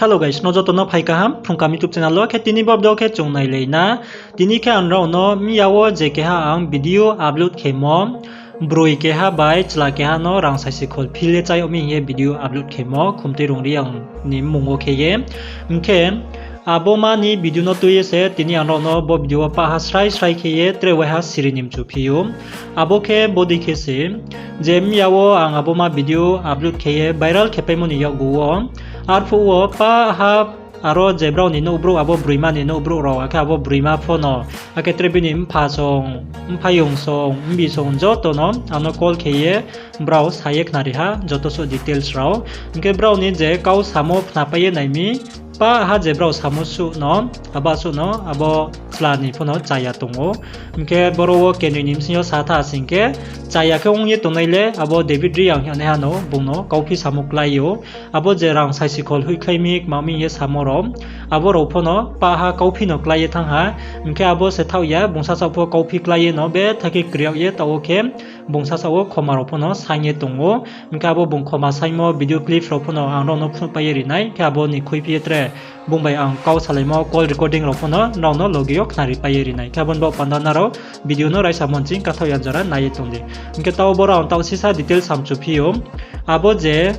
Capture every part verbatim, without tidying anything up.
Hello guys, no joto no phai kaham, Phrung Kaham YouTube channel wo khe tini bo video khe chung nailai na. Tini khe ang nrao no miya wo je keha ang video upload khemo, broi keha bai chla keha no rang saisi khol phil ye chá yag mi hing ye video upload khemo, Khumtui Rungriang ni mmung wo khe ye. Hing khe, abo ma ni video no tui ye se tini ang nrao no bo video wo pah ha srai srai khe ye tre waiha siri ni mchu phi ou. Abo khe bodei khe se, je miya wo ang abo ma video upload khe ye viral khe paimo ni yakgu wo. Arphuh wo pah ha aro je brao ni nouh brouh, abo broima ni nouh brouh rao, akhe abo broima pho no, akhe tre bini mpha song, mphaiyong song, mbi song joto no ang no call khe ye brao sa ye khnari ha joto suh details rao. Hing khe brao ni je kau samo khnapai ye nai mi, pah ha je brao samo suh no, abo suh no, abo chla ni pho no chaya tong ou. Hing khe boro wo kenoi ni bsing yo sa tha sing khe, chaya khe ong ye tongnai le abo David Reang hing ye naiha no bung no kauphi samo klái ou. Abo je rang saisi khol hoihkhlai mi, kma mi hing ye samo rao, abo rao pho no pah ha kauphi no klái ye thanng ha. Hing khe abo se thaoh ya, bung sasaoh pho kauphi klái ye no betha khe kri yag ye taoh wo khe bung sasaoh wo khoma rao pho no saing ye tong ou. Hing khe abo bung khoma saingmo video clip rao pho no ang nrao no phnuhpai ye ri nai. Khe abo ni khuiphi ye tre bung bai ang kau salaimo call recording rao pho no nrao no loge yo khnaripai ye ri nai. Khe abo ni baoh panda nrao video no raisa monching kathaoh ya jora nai ye tong di. Hing khe taoh boro ang taoh sisa details samchu phi ou. Abo je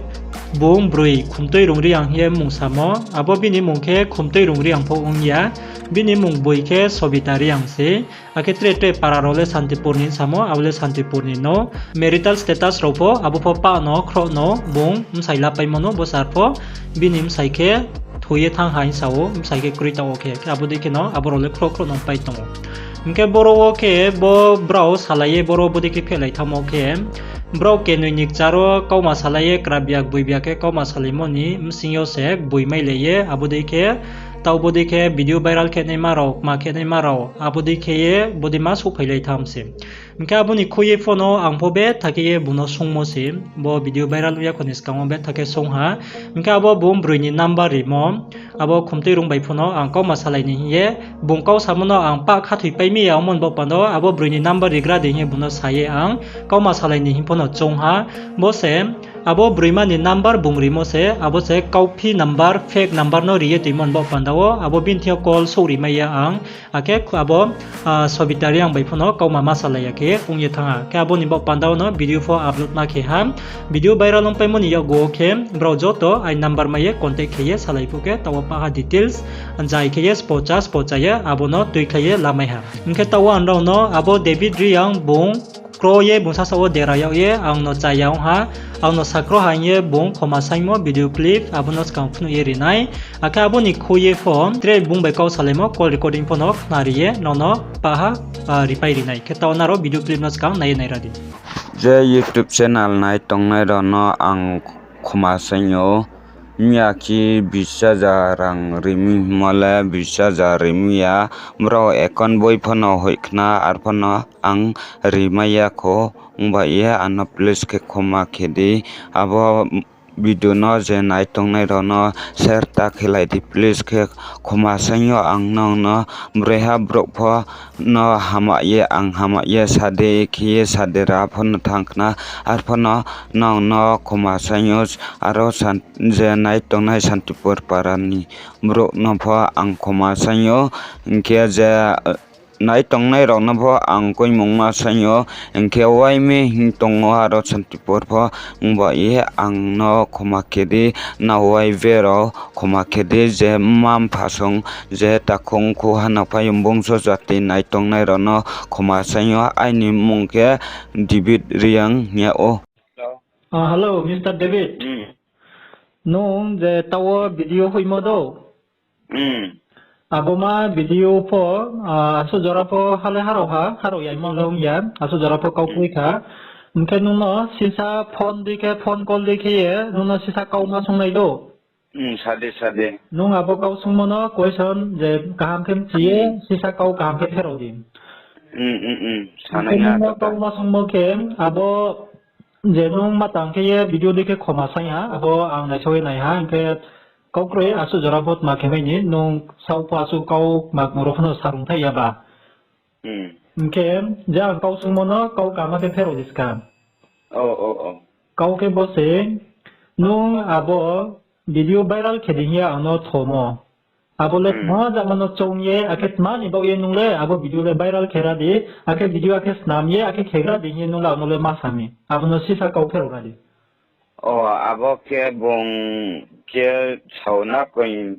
bung broi Khumtui Rungriang hing ye mmung samo, abo bini mmung khe Khumtui Rungriang pho ong ya, bini mmung boi khe Sobita Reang se. Akhe tre tre para rao le Santipur ni samo, abo le Santipur ni no. Marital status rao pho, abo pho pah no, khroh no, bung bsai lapaimo no, bo sar pho, bini bsai khe thoi ye thanng ha hing sa ou, bsai khe kroi taoh wo khe, khe abo dei khe no, abo rao le khroh khroh no pai tong ou. Hing khe boro wo khe bo brao salai ye boro bodei khe phehlai thanngmo khe, brao kenoi ni kchar wo kauma salai ye kra biya gboi biya khe kauma salaimo ni bsing yo se gboi mailai ye, abo dei khe, taoh bodei khe video viral khe naima rao, kma khe naima rao, abo dei khe ye bodei ma souhphailai tham se. Hing khe abo ni khui ye pho no ang pho betha khe ye bung no sungmo se, bo video viral ong ya kho ni skang wo betha khe sung ha. Hing khe abo bung broi ni number rimo, abo Khumtui Rung bai pho no ang kauma salai ni hing ye, bung kau samo no ang pah khathoipai mi ya ongmo ni baoh panda wo, abo broi ni number rigra di hing ye bung no sa ye ang kauma salai ni hing pho no choung ha. Bo se, abo broima ni number bung rimo se, abo se kauphi number, fake number no ri ye toimo ni baoh panda wo, abo bini thing yo call souhri mai ya ang. Akhe khu-, abo, ah, Sobita Reang bai pho no kauma ma salai ya khe ong ye thanng ha. Khe abo ni baoh panda wo no video pho upload ma khe ha. Video viral ongpaimo ni yakgu wo khe brao joto aini number mai ye contact khe ye salai phuh khe taoh wo pah ha details, jai khe ye spo chá, spo chá ye abo no tuikhlai ye lamai ha. Hing khe taoh wo ang nrao no abo David Reang bung kro ye bung sasaoh wo dera yag ye ang no chaya ong ha, ang no sakro ha hing ye bung khoma saingmo video clip abo no skang phnuh ye ri nai. Akhe abo ni khui ye pho tre bung bai kau salaimo call recording pho no khnari ye nrao no pah ha, ah, ripai ri nai. Khe taoh nrao video clip no skang nai ye naira di. Je YouTube channel nai tongnai rao no ang khoma saing ou. Miya khe bis hajar rang rimi hingmo le bis hajar rimi ya. Brao account boi pho no hoih khna, arphuh no ang rimai ya kho. Ongba ye ano please khe khoma khe di. Abo video no je nai tongnai rao no share ta khelai di please khe. Khoma saing yo ang nang no, broiha brouh pho no hama ye ang hama ye sade khe ye sadera pho no thanng khna, arphuh no nang no khoma saing yo, aro san-, je nai tongnai Santipur para ni brouh no pho ang khoma saing yo, hing khe je, nai tongnai rao no pho ang koimung ma saing yo, hing khe wai mi hing tong ou aro Santipur pho, ongba ye ang no khoma khe di, na wai be rao khoma khe di, je mma mpha song, je takhung khu hano phaiyong bungso jati nai tongnai rao no khoma saing yo, aini mmung khe David Reang hing ya ou. Ah, hello, Mister David. Nung je taoh wo video hoihmo do? Abo ma video pho, ah, asuh jora pho ha le harao ha, harao yaimo le ong ya, asuh jora pho kau kroi kha. Hing khe nung no sisa phone dei khe, phone call dei khe ye, nung no sisa kau ma sungnai do. Nung abo kau sungmo no question je kaham khe mchi ye, sisa kau kaham khe pherao di. Hing khe nung no kau ma sungmo khe, abo je nung ma tang khe ye video dei khe khoma saing ha, abo ang naisao ye nai ha, hing khe kau kroi asuh jora pho tma khe mai ni, nung saoh pho asuh kau ma kmoro pho no sarung thai ya ba. Hing khe je ang kau sungmo no kau kaham khe pherao di ska. Kau khe bo se, nung abo video viral khe di hing ye ang no thomo. Abo le tma jama no choung ye, akhe tma ni baoh ye nung le abo video le viral khe ra di, akhe video akhe snam ye, akhe khegra di hing ye nung le ang no le ma sa mi. Abo no sisa kau pherao ra di. O, abo khe bung khe sao na koi,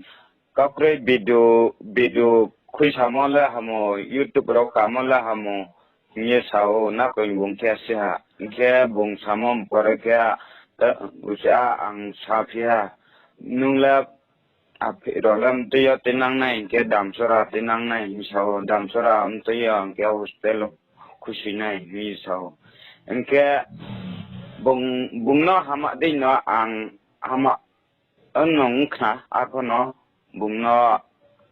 kakroi video, video khuisamo le hamo, YouTube rao kamo le hamo, hing ye sao na koi bung khe si ha. Hing khe bung samo pore khe, usia ang saphi ha. Nung le aphi rao le mtui yo tuinang nai hing khe Damsora tuinang nai hing sao, Damsora mtui yo hing khe hostel khusi nai hing sao. Hing khe bung, bung no hama dei no ang hama nung khna, arpho no bung no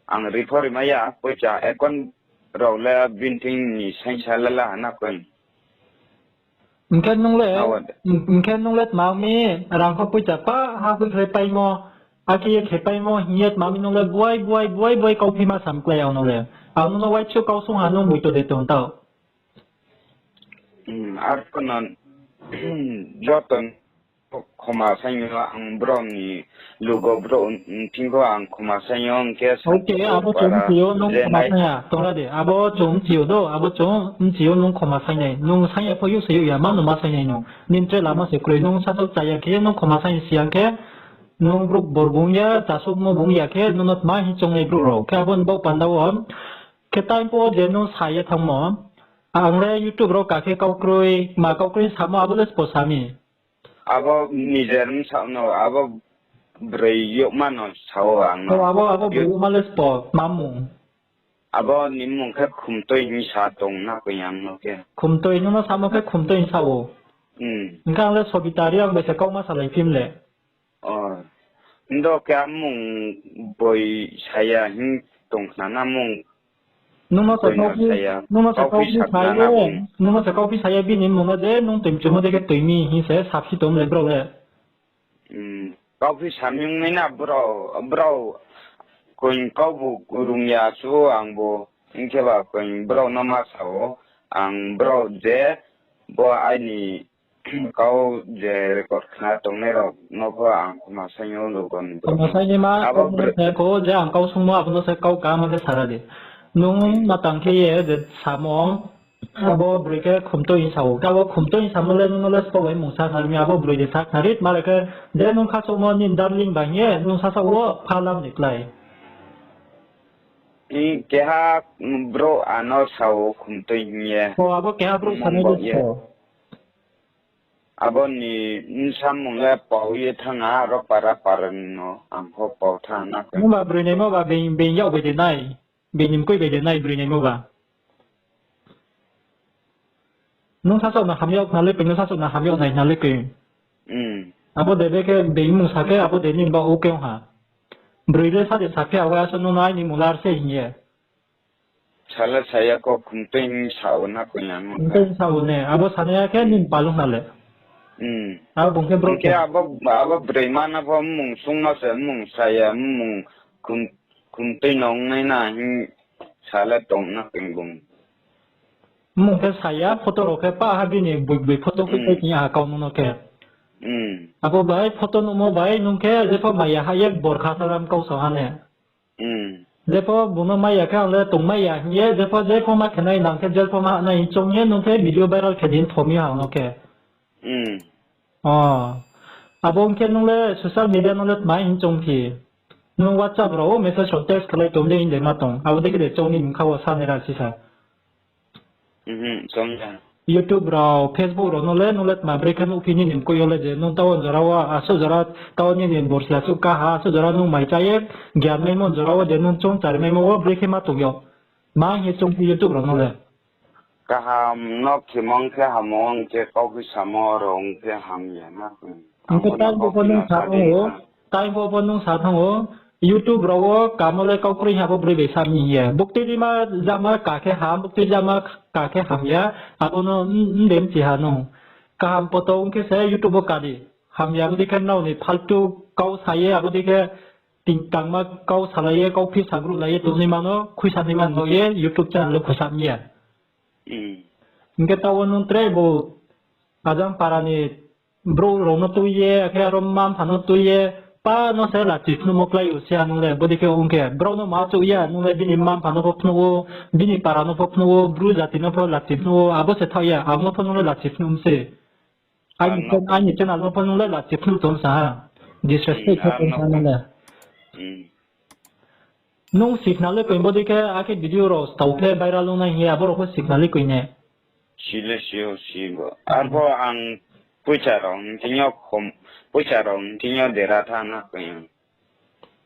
ang ri pho rimai ya, poicha account rao le bini thing ni saingsa le la ha na koi. Hing khe nung le, hing khe nung le tma mi, rang pho poicha pa ha khuikhlai paimo, akhe ye khe paimo hing ye tma mi nung le buai buai buai buai kauphi ma sam klái ang no le. Ang nung no uaisu kau sung ha nung boi to de tong tao. Arpho no joto khoma saing yo ang brao ni lugo brao thing pho ang khoma saing yo hing khe abo chung mchi yo nung khoma saing ya, tongra de, abo chung mchi yo do, abo chung mchi yo nung khoma saing nai, nung saing ya pho youh se youh ya, ma no ma saing nai nung, nini tre lama se kroi, nung sasaoh chaya khe nung khoma saing si ya khe, nung brouh bor bung ya, chasouhmo bung ya khe, nung no tma hing choung nai brouh rao, khe abo ni baoh panda wo, khe time pho je nung sa ye thanngmo, ang le YouTube rao ka khe kau kroi, ma kau kroi samo abo le spo sa mi. Abo nijer bsa no, abo broi youhma no sao ang no. Abo, abo broi youhma le spo, tma mung? Abo ni mung khe Khumtoi hing sa tong na koi ang no khe. Khumtoi, nung no samo khe Khumtoi hing sa ou. Hing khe ang le Sobita Reang bai se kauma salai phim le. Ndo khe a mung boi saya hing tong khna na mung. Nung no se kauphi sa ye, nung no se kauphi sa ye bini mung no je nung toi mchumo dei khe toi mi hing se saphi tong le brao le. Kauphi sa mi ong nai na brao, brao koi kaubu rung ya chu ang bo, hing khe ba koi brao no ma sa ou, ang brao je bo aini kau je record khna tongnai rao no pho ang khoma saing ou, lugo ni khoma saing ni ma, abo khe kho je ang kau sungmo abo no se kau kama khe sara di. Nung ma tang khe ye je samo, abo broi khe Khumtoi hing sa ou. Abo Khumtoi hing samo le nung no le spo bai mung sa khna ri mi, abo broi de sa khna ri, tma le khe je nung khasouhmo nini darling ba hing ye nung sasaoh wo phalam ni klái. Keha brouh ano sa ou Khumtoi hing ye. O, abo keha brouh sanai le spo. Abo ni bsa mung le pao ye thanng ha, aro para para no ang pho pao thanng na khe. Nungba broi naimo ba being, being yag bai de nai, being ni mkoih bai de nai broi naimo ba. Nung sasaoh no ham yag khna le koi, nung sasaoh no ham yag nai khna le koi. Abo de be khe being mung sa khe abo de nini ba ou khe ong ha. Broi le sa de saphi ha, wa asuh nung no aini mung lar se hing ye. Sala saya kho Khumtoi hing sa ou na koi ang. Khumtoi hing sa ou ne, abo sanai ya khe nini palung na le. Abo bung khe brouh khe abo, abo broima no pho mmung sung no se mmung sa ya, mmung Khumtoi no ong nai na hing sa le tong na koi bung. Mmung khe sa ya, photo rao khe pa ha bini boi boi photo khe tei tini ha kau nung no khe. Abo bai photo nuhmo bai nung khe jepho mai ya ha ye bor kha salam kau sa ha ne. Jepho bung no mai ya khe ang le tongmai ya hing ye, jepho, jepho ma khe nai nang khe jepho ma nai hing choung ye nung khe video viral khe di hing tho mi ha ang no khe. Abo ong khe nung le social media no le tma hing choung phi? Nung WhatsApp rao wo message rao text khelai tong de hing de ma tong. Abo dei khe de choung ni bkha wo sa nai ra sisa. YouTube rao, Facebook rao no le nung le tma brekhe nuhphi nini mkoih yo le je nung taoh jora wo, asuh jora taoh nini borsi asuh kaha, asuh jora nung mai chá ye, gyan maimo jora wo je nung choung chari maimo wo brekhe ma tong yo. Ma hing ye choung phi YouTube rao no le. Kaham no khemang khe hamo ong khe kauphi samo rao ong khe hamya na. Hing khe time bo pho nung sa thanng ou, time bo pho nung sa thanng ou, YouTube rao wo kamo le kau kroi ha bo broi bai sa mi hing ye. Buktui rima jama ka khe ham, buktui jama ka khe hamya, abo no mde mchi ha nung. Kaham poto ong khe se YouTube wo ka di. Hamya abo dei khe nrao ni phaltu kau sa ye, abo dei khe ting tangma kau salai ye, kauphi sagruhlai ye tongnaima no, khuisa naima no ye, YouTube channel wo khusa mi ya. Hing khe taoh wo nung tre bo Ajang para ni brouh rao no tui ye, akhe aro mma-mpha no tui ye, Pa no se lachi phnuhmo klái ou se ha nung le, bodei khe ong khe. Brao no ma chouh ya, nung le bini mma-mpha no pho phnuh ou, bini para no pho phnuh ou, bru jati no pho lachi phnuh ou, abo se thaoh ya, ang no pho nung le lachi phnuh mi se. Aini channel no pho nung le lachi phnuh tong sa ha. Disrespect khe tong sa nung le. Nung sikhna le koi bodei khe akhe video rao stau khe viral ong nai hing ye, abo rao pho sikhna le koi ne. Si le si ou, si bo. Arpho ang poicha rao hing thing yo khom, poicha rao hing thing yo dera thanng na koi ang.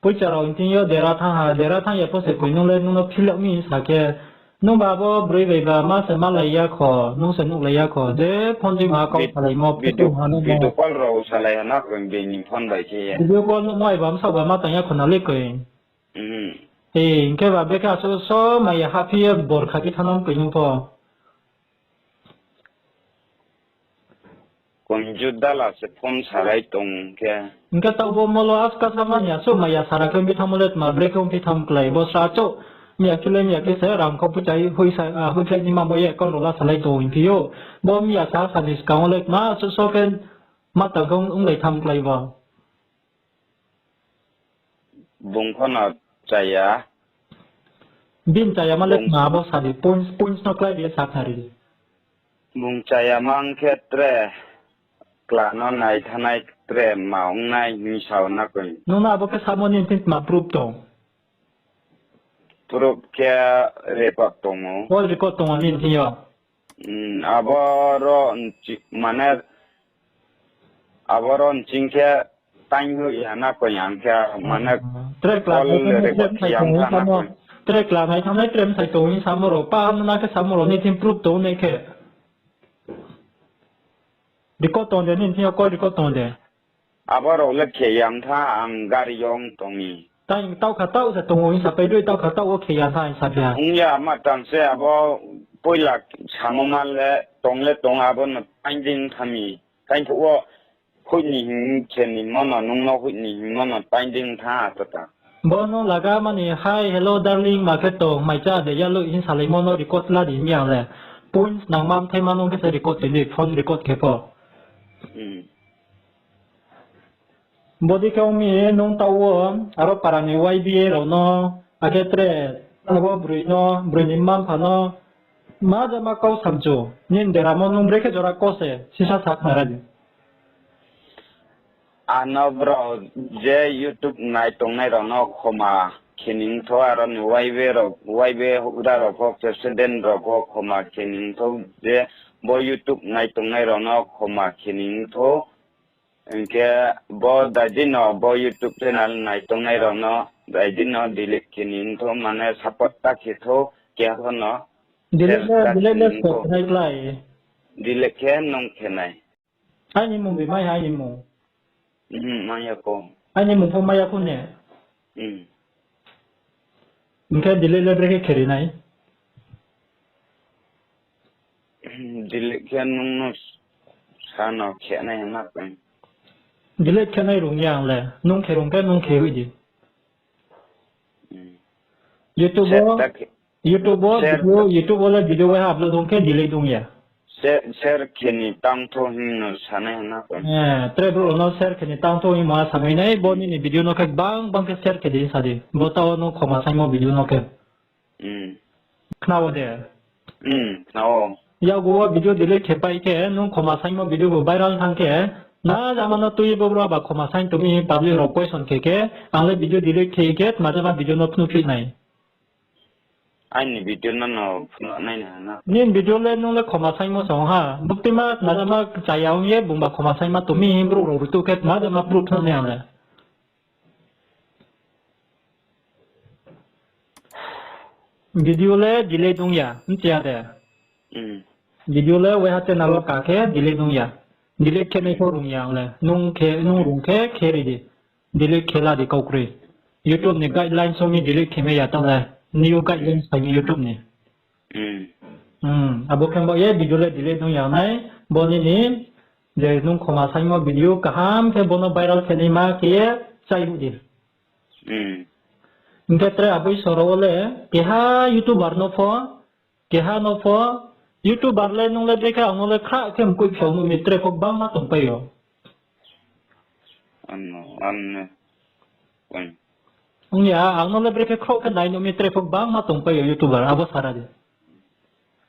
Poicha rao hing thing yo dera thanng ha, dera thanng ya pho se koi nung le nung no phil yag mi sa khe. Nungba abo broi bai ba ma se malai ya kho, nung se nuhlai ya kho, je phone jima kau salaimo, video call rao salai ha na koi bini phone bai khe ye. Video call nuhmo ai ba bsaoh ba ma tang ya kho na le koi. Hing khe ba brekhe asuh so maya hahphi ye bor khaphi thanng nang koi nung pho. Komju dala se phone salai tong khe. Hing khe taoh bo molo aska sama ni asuh maya sara khe ongphi thanngmo le tma brekhe ongphi thanng klái. Bo sa chouh miya khe le miya khe se rang kho poicha hoihsa, hoihkhlai ni ma bo ye account rao la salai tong hingphi ou. Bo miya sa sa ni skang wo le tma asuh so khe ma tang khe onglai thanng klái bo. Bung pho no chaya. Bini chaya ma le tma abo sa di, points, points no klái di ye sa khnari di. Bung chaya ma ong khe tre kla no nai thanai tre ma ong nai hing sa na koi. Nung no abo khe samo nini thing tma proof tong? Proof khe record tong ou. Call record tong ou nini thing yo? Aboro nchi-, mane, aboro nching khe time hoih ya na koi ang khe, mane, tre kla call nai thangnai record tre khe ya mthang na koi. Tre kla nai thangnai tre mthai tong hing samo rao, pa no na khe samo rao nini thing proof tong nai khe. Record tong de, nini thing yo call record tong de. Abo rao le khe ya mtha ang gari yo ong tong mi. Tang taoh kha taoh se tong ou hing sapai dei, taoh kha taoh wo khe ya tha hing saphi ha. Ong ya ma tang se abo poila samo ma le tong le tong abo no painding tha mi. Painthuh wo hoih ni hing khe ni mo no nung no hoih ni hing mo no painding tha ata ta. Bo no laga mani hi, hello darling ma khe tong, mai chá de yalo hing salaimo no record la di mi ang le. Points nangma mthaima no khe se record tini, phone record khe pho. Bodei khe ong mi nung taoh wo, aro para ni Y B A rao no, akhe tre, abo broi no, broi ni mma-mpha no, ma jama kau samchu, nini deramo nung brekhe jora ko se, sisa sa khnari di. Ano brao je YouTube nai tongnai rao no khoma khe ni thou, aro ni Y B A rao, Y B A houhgra rao pho, president rao pho khoma khe ni thou, je bo YouTube nai tongnai rao no khoma khe ni thou. Hing khe bo daidi no bo YouTube channel nai tongnai rao no daidi no delete khe ni thou, mane support ta khe thou, keha pho no delete le, delete le stop khe nai klái. Delete khe nung khe nai. Aini mung bai mai ha aini mung? Mai ya kho. Aini mung pho mai ya kho ne? Hing khe delete le brekhe khe ri nai? Delete khe nung no sa no khe nai hna koi. Delete khe nai rung ya ang le. Nung khe rung khe nung khe hoih di. YouTube wo, YouTube wo le video waiha upload ong khe delete ong ya. Share khe ni tang thou hing no sa nai hna koi. Tre brouh rao no share khe ni tang thou hing ma samai nai, bo nini video no khe gbang gbang khe share khe di sa di. Bo taoh wo nung khoma saingmo video no khe. Khna wo de? Yakgu wo video delete khe pai khe, nung khoma saingmo video bo viral thanng khe, na jama no tui bo brouh ba khoma saing tong mi hing public rao question khe khe, ang le video delete khe khe, tma jama video no phnuhphi nai. Aini video no no phnuh nai na. Nini video le nung le khoma saingmo song ha. Buktima tma jama chaya ong ye, bung ba khoma saingma tong mi hing brouh rao rutuh khe, tma jama proof phnuh nai ang le. Video le delete ong ya, bchi ya de? Video le waiha channel wo ka khe delete ong ya. Delete khe nai pho rung ya ang le. Nung khe, nung rung khe, khe ri di. Delete khe la di kau kroi. YouTube ni guidelines ong mi delete khe mai ya tang le. New guidelines phai mi YouTube ni. Abo khe bo ye video le delete ong ya nai. Bo nini je nung khoma saingmo video kaham khe bo no viral khe naima khe ye chai ruh di. Hing khe tre aboi soro wo le keha YouTuber no pho, keha no pho, YouTuber le nung le brekhe ang no le khrah khe mkoih phiao nuh mi tre pho gbangma tongpai ou. Ano, ano. Ong ya, ang no le brekhe khrouh khe nai nuh mi, tre pho bangma tongpai yo YouTuber, abo sara di.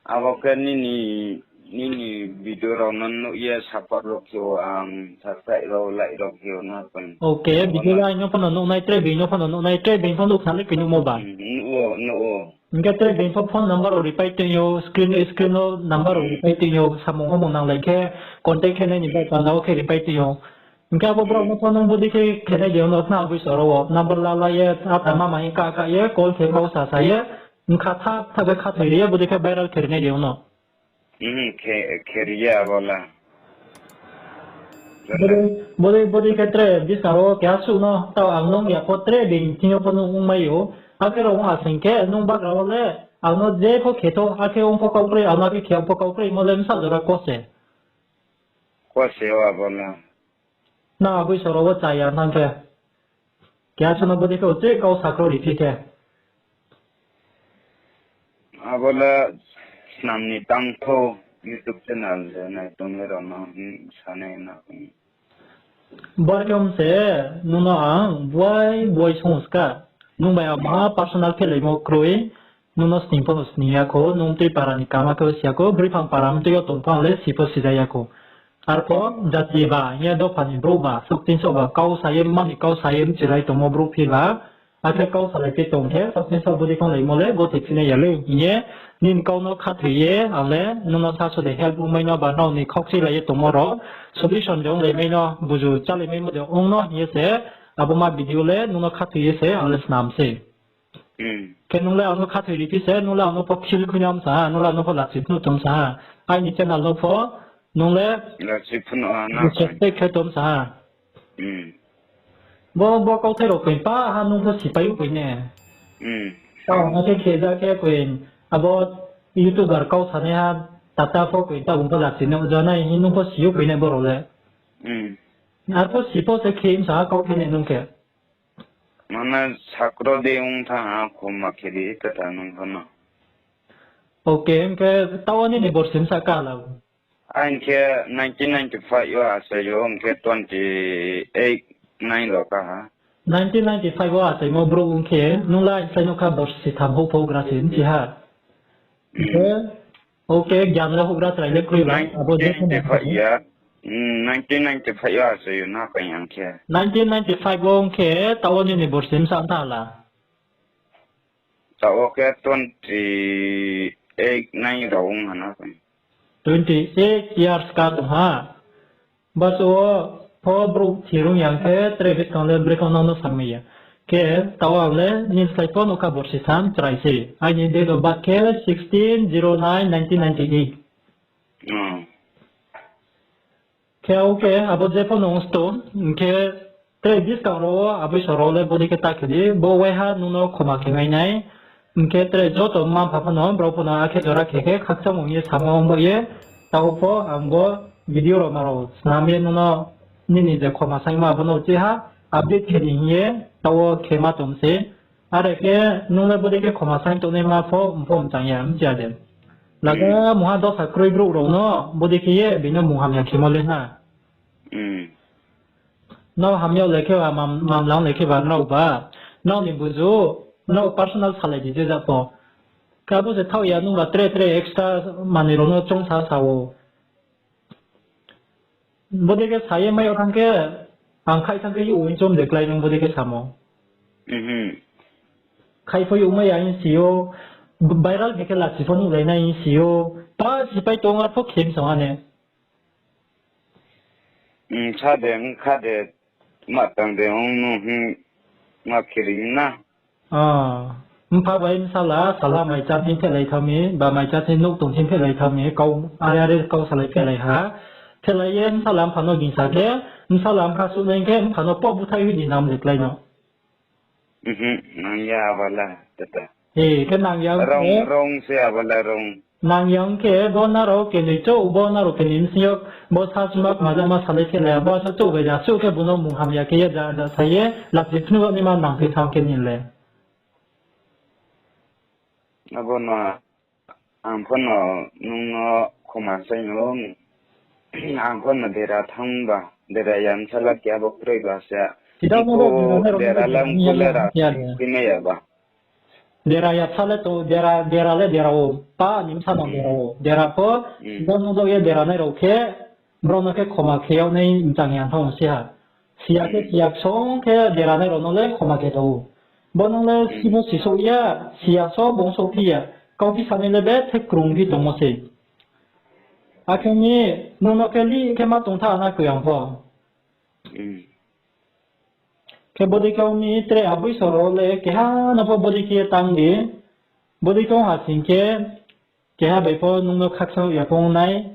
Abo khe nini, nini video rao no nuh ye support rao khe o, ang subscribe rao, like rao khe o na koi. Okay, video le ang no pho no nuh nai, tre being no pho no nuh nai, tre being pho nuh khna le koi nuhmo ba. Nuh o, nuh o. Hing khe tre being pho phone number rao ripai tong yo, screen, screen wo number rao ripai tong yo, samung omung nanglai khe contact khe nai ni bai panda wo khe ripai tong yo. Hing khe abo brao no pho nung bodei khe khenai de o no khna aboi soro wo number la la ye, ata mama hing ka ka ye, call khe kau sa sa ye, bkha tha tha khe khathoi ri ye, bodei khe viral khe rinai de o no. Khe, khe ri ye abo la. Bodei, bodei, bodei khe tre buskang wo keha suh no, tao ang nung ya pho tre being thing yo pho nung ongmai ou. Akhe rao ong asing khe nung bagra wo le, ang no je pho khe thou, akhe ong pho kau kroi, ang no akhe khe ong pho kau kroi, mo le bsa jora ko se. Ko se o abo la. Nang aboi soro wo chaya thanng khe. Keha suh no bodei khe uchih kau sakro ri phi khe. Abo le snam ni tang thou YouTube channel je nai tongnai rao no, hmm, sanai na. Borkhe om se, nung no ang buai buai song ska. Nung bai ang maha personal phelaimo kroi. Nung no sning pho no sning ya khou, nung tui para ni kama khe si ya khou, broi phang para mtui yo tong pho ang le si pho sija ya khou. Arpho jati ba, hing ye dopha ni brouh ba, saoh tin saoh ba, kau sa ye, mani kau sa ye, mchirai tongmo brouh phi ba, akhe kau salai phi tong khe, saoh tin saoh bodei khe onglaimo le, gothe phinai ya le, hing ye, nini kau no khathoi ye, ang le, nung no sasu de help ongmai no ba, nrao ni khaukchui lai ye tongmo rao, solution de onglaimai no, buzu chálaimaimo de ong no, hing ye se, abo ma video le, nung no khathoi ye se, ang le snam se. Khe nung le ang no khathoi ri phi se, nung le ang no pho feel khui nam sa ha, nung le ang no pho lachi phnuh tong sa ha. Aini channel no pho, nung le disrespect khe tong sa ha. Bo, bo kauthai rao koi pa ha nung pho sipai ou koi ne. Tao no khe khe ja khe koi, abo YouTuber kau sanaiha, tata pho koi, tao bung pho lachi nuh ja nai hing nung pho si ou koi ne bo rao le. Arpho si pho se khe msa ha kau khe ne nung khe. Mane sakro de ong thanng ha, khoma khe di tata nung pho no. Okay, hing khe tao nini borsi bsa kala? Ang khe nineteen ninety-five yo achai ou, hing khe twenty-eight nai rao ka ha. Nineteen ninety-five wo achaimo brouh ong khe, nung le aini slái no kha borsi tham houh pho gra se bchi ha. Hing khe, okay, gyan le houhgra chrai le kroi ba, abo je nineteen ninety-five ya, nineteen ninety-five yo achai ou na koi ang khe. Nineteen ninety-five wo ong khe, tao nini borsi bsa tha la? Tao khe twenty-eight nai rao ong ha na koi. Twenty-eight years ka tong ha. Baso wo pho brouh thirung yang khe tre buskang le brekhe nang no samai ya. Khe tao ang le nini slái pho no kha borsi tham chrai se. Aini date of birth khe sixteen zero nine nineteen ninety-eight. Khe okay, abo je pho no ong sto, hing khe tre buskang rao wo aboi soro le bodei khe ta khe di, bo waiha nung no khoma khe mai nai, hing khe tre joto mma mpha pho no, brao pho no akhe jora khe khe khakchangmung ye samo ong ba ye, tao pho ang bo video rao ma rao snam ye nung no nini je khoma saingmo abo no uchih ha update khe ni hing ye tao wo khe ma tong se. Are khe nung le bodei khe khoma saing tongnaima pho, mpho mchang ya, mchi ya de. Laga mungha dosa kroi brouh rao no, bodei khe ye, bini mung hamya khemo le na. Nrao hamya le khe ba, mam-, mamlang le khe ba nrao ba. Nrao ni buzu, nrao personal salai di je ja pho. Khe abo se thaoh ya nung ba tre tre extra manoi rao no choungsa sa ou. Bodei khe sa ye mai yag thanng khe, ang khaih thanng khe youh ong chom de klái nung bodei khe samo. Khaih pho youh mai ya hing si ou, viral khe khe lachi pho nuhlai nai hing si ou, pa sipai tong arpho khe msong ha ne. Sa de, ong kha de, ma tang de, ong no hing, ma khe ri na. Mpha bai bsala, sala mai chá thing phehlai thanng mi, ba mai chá thing nouh tong thing phehlai thanng mi, kau are are kau salai phehlai ha. Phehlai ye bsala mpha no gingsa khe, bsala mpha suh nai khe mpha no pho búthaih hoih ni nam de klái no. Nang ya abo la, tata. Khe nang ya ong khe, nang ya ong khe, bo nrao kenoi chouh, bo nrao kenoi bsing yo, bo sasma kma jama salai phehlai ha, bo asuh chouh bai da, asuh khe bung no mung hamya khe ye da, da sa ye, lachi phnuh ni ma nang khe thanng khe ni le. Abo no ang pho no nung no khoma saing ou, ang pho no dera thanng ba, dera ya bsala keha bo kroi ba se, Sida no dera nai rao dera le mkhu le ra khe ya de. Dera ya sa le to, dera, dera le dera ou, pa ni bsa no dera ou. Dera pho, sida no dao ye dera nai rao khe, brao no khe khoma khe yag nai mchang ya thanng si ha. Siya khe siya ksong khe dera nai rao no le khoma khe tong ou. Bo nung le sibo sisouh ya, siya so bung souhphi ya. Kauphi sanai le bethe krungphi tongmo se. Akhe ni nung no khe lih khe ma tongtha na koi ang pho. Khe bodei khe ong mi tre aboi soro le keha no pho bodei khe tang di. Bodei khe ong ha sing khe, keha bai pho nung no khaksa ya phung nai.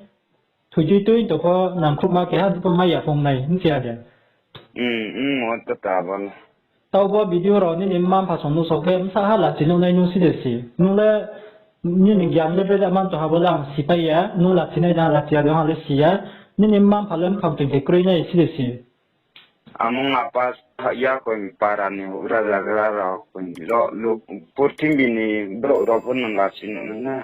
Thoitui tui to pho nangkhruhma keha pho mai ya phung nai, bchi ya de. Taoh bo video rao nini mma mpha song nuhsao khe bsa ha lachi nuh nai nung si de si. Nung le nini gyan le beda man tong ha bo le ang sipai ya, nung lachi nai da lachi ya de ha le si ya. Nini mma mpha le mphang toing khe kroi nai si de si. Amung apa ya koi para ni houhgra zagra rao koi lo, purthimbi ni brouh rao pho nung lachi nuh nai na.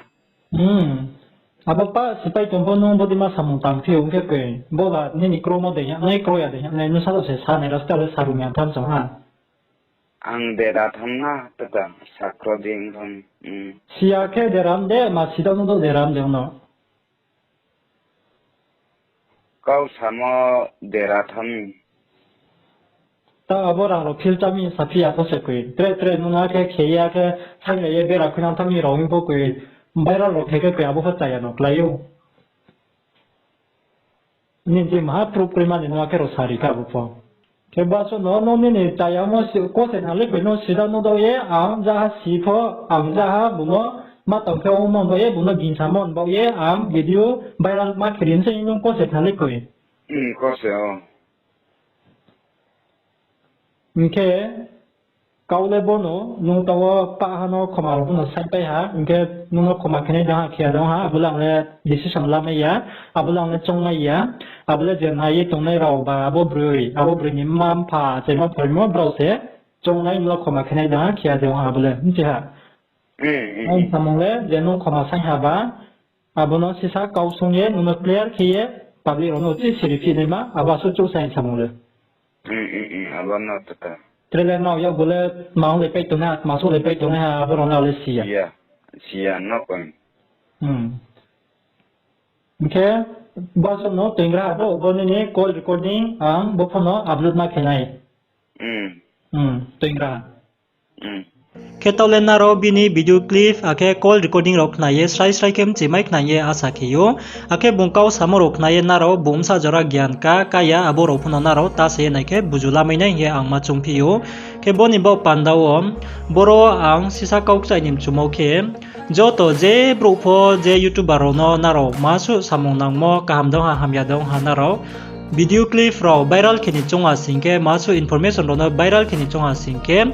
Abo pa sipai tong pho nung bodei ma samung tang phi ong khe koi. Bo ba nini kromo de ya nai, kro ya de ya nai, nung sa se sa nai rao sta le saru ni antham song ha. Ang dera tham na, tata sakro ding tham. Siya khe deram de, ma sida no do deram de no. Kau samo dera tham. Ta abo rang rao phil chami saphi ya pho se koi. Tre tre nung akhe khe ya khe, saing ya ye bera khuinang tham ni rao hing pho koi. Viral rao khe khe koi abo pho chaya no klái ou. Nini je maha proof kroi mani nung akhe rao sari kha abo pho. Khe baso no, no nini chayamo kose thang le koi no sida no dao ye, ang jaha si pho, ang jaha bung no ma tong khe ongmo baoh ye, bung no gingsa mon baoh ye, ang video viral ma khe ri se nung kose thang le koi. Hing khe, kau le bo no, nung taoh wo pah ha no khoma rao pho no saingpai ha, hing khe nung no khoma khe nai dong ha, khe ya dong ha, abo le ang le decision lamai ya, abo le ang le choungmai ya, abo le je nai ye tongnai rao ba, abo broi, abo broi ni mma mpha, achaimo phoimo brao se, choungnai nung no khoma khe nai dong ha, khe ya dong ha, abo le, bchi ha. Ang samung le je nung khoma saing ha ba, abo no sisa kau sung ye nung no clear khe ye public rao no uchih siri phi naima, abo asuh chouh saing samung le. Tre le nrao yakgu le mang le pai tongnai ha, tma souh le pai tongnai ha, abo rao no le si ya. Hing khe, bo asuh no toingra ha bo, bo nini call recording ang bo pho no upload ma khe nai. Toingra. Khe taoh le nrao bini video clip akhe call recording rao khna ye srai srai khe mchimai khna ye asa khe ou. Akhe bung kau samo rao khna ye nrao bung bsa jora gyan ka, ka ya abo rao pho no nrao ta se ye nai khe buju lamai nai hing ye ang ma choungphi ou. Khe bo ni baoh panda wo, boro ang sisa kau kchaih ni mchumo khe, joto je brouh pho je YouTuber rao no nrao ma suh samung nangmo kaham dong ha hamya dong ha nrao video clip rao viral khe ni choung ha sing khe, ma suh information rao no viral khe ni choung ha sing khe,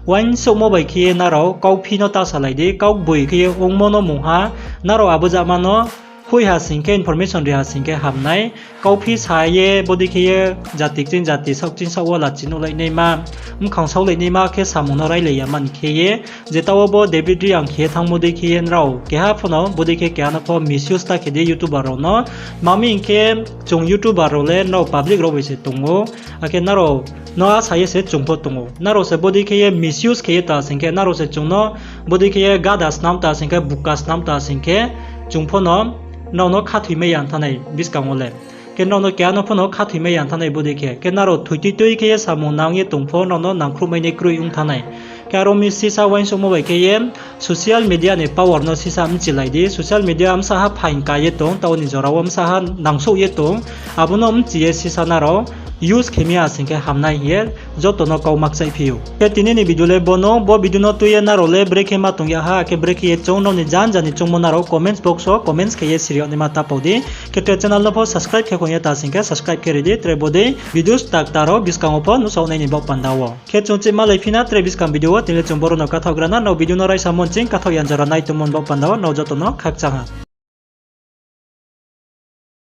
uaingsouhmo bai khe ye nrao kauphi no ta salai di, kaugboing khe ye ongmo no mungha, nrao abo jama no hoih ha sing khe, information ri ha sing khe ham nai. Kauphi sa ye bodei khe ye jati kching jati saoh kching saoh wo lachi nuhlai naima, mkhang saolai naima khe samung no railai ya man khe ye, je taoh wo bo David Reang khe ye thanngmo dei khe ye nrao keha pho no bodei khe keha no pho misuse ta khe di YouTuber rao no. Tma mi hing khe chung YouTuber rao le nrao public rao bai se tong ou, akhe nrao no asa ye se chung pho tong ou. Nrao se bodei khe ye misuse khe ye ta sing khe, nrao se chung no bodei khe ye gada snam ta sing khe, buka snam ta sing khe, chung pho no nrao no khathoimai ya thanai buskang wo le. Khe nrao no keha no pho no khathoimai ya thanai bodei khe. Khe nrao thoitui tui khe ye samung nang ye tong pho nrao no nangkhruhmai nai kroi ong thanai. Khe aro mi sisa uaingsouhmo bai khe ye social media ni power no sisa mchilai di. Social media bsa ha phaing ka ye tong, taoh ni jora wo bsa ha nangsouh ye tong. Abo no mchi ye sisa nrao use khe mi ya sing khe hamnai hing ye joto no kau ma kchaihphi ou. Khe tini ni video le bo no, bo video no tui ye nrao le brekhe ma tong ya ha, khe brekhe ye choung, nrao ni janja ni choungmo nrao comments box wo comments khe ye siri yag naima ta pau di. Khe tre channel no pho subscribe khe khong ya ta sing khe subscribe khe ri di, tre bodei videos kta kta rao buskang wo pho nuhsao nai ni baoh panda wo. Khe chung chih malaiphi na tre buskang video wo, tini le chung boro no kathaoh gra na, nrao video no raisa mon ching kathaoh yan jora nai tongmo ni baoh panda wo nrao joto no khakchang ha.